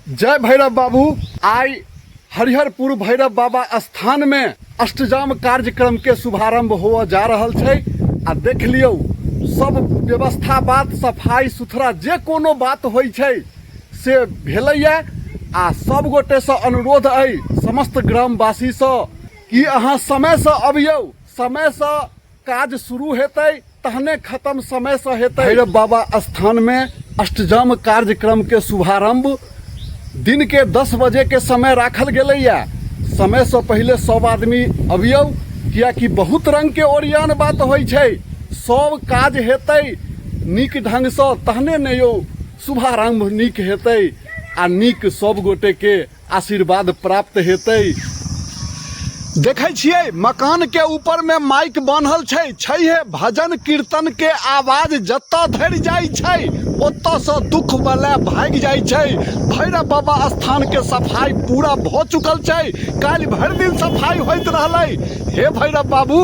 जय भैरव बाबू। आइ हरिहरपुर भैरव बाबा स्थान में अष्टजाम कार्यक्रम के शुभारंभ हुआ जा रहल छै आ देख लियौ सब व्यवस्था बात सफाई सुथरा जे कोनो बात होइ छै से भेलैया। आ सब गोटे से अनुरोध अइ समस्त ग्रामवासी से कि अहाँ समय से अबियौ, समय से काज शुरू हेतै तहने खत्म समय से हेतै। भैरव बाबा स्थान में अष्टजाम कार्यक्रम के शुभारंभ दिन के 10 बजे के समय राखल गेलैया। समय से पहले सब आदमी अबियौ, कियाकि बहुत रंग के ओरियान बात होइ छै। सब काज हेतै नीक ढंग से तहने ने यौ शुभारंभ नीक हेतै आ नीक सब गोटे के आशीर्वाद प्राप्त हेतै। देखै छियै मकान के ऊपर में माइक बान्हल छै, छैहे भजन कीर्तन के आवाज जतऽ धरि जाइ छै ओतऽ से दुख बला भागि जाइ छै। भैरव बाबा स्थान के सफाई पूरा भऽ चुकल छै, काल्हि भरि दिन सफाई होइत रहलै। हे भैरव बाबू,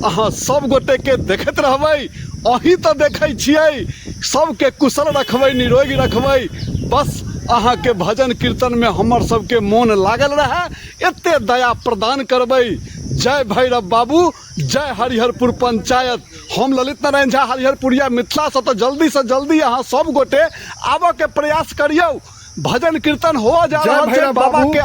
अहाँ सब गोटे के देखैत रहबै, अहीं तऽ देखै छियै, सबके कुशल रखबै, निरोगी रखबै। बस अहाँके भजन कीर्तन में हमर सबके मोन लागल रहे, एते दया प्रदान करबै। जय भैरव बाबू, जय हरिहरपुर पंचायत। हम ललित नारायण झा हरिहरपुरिया मिथिला से तऽ जल्दी से जल्दी अहाँ सब गोटे आबऽ के प्रयास करियौ। भजन कीर्तन हुआ जा जय रहल छै भैरव बाबा बाबू। के।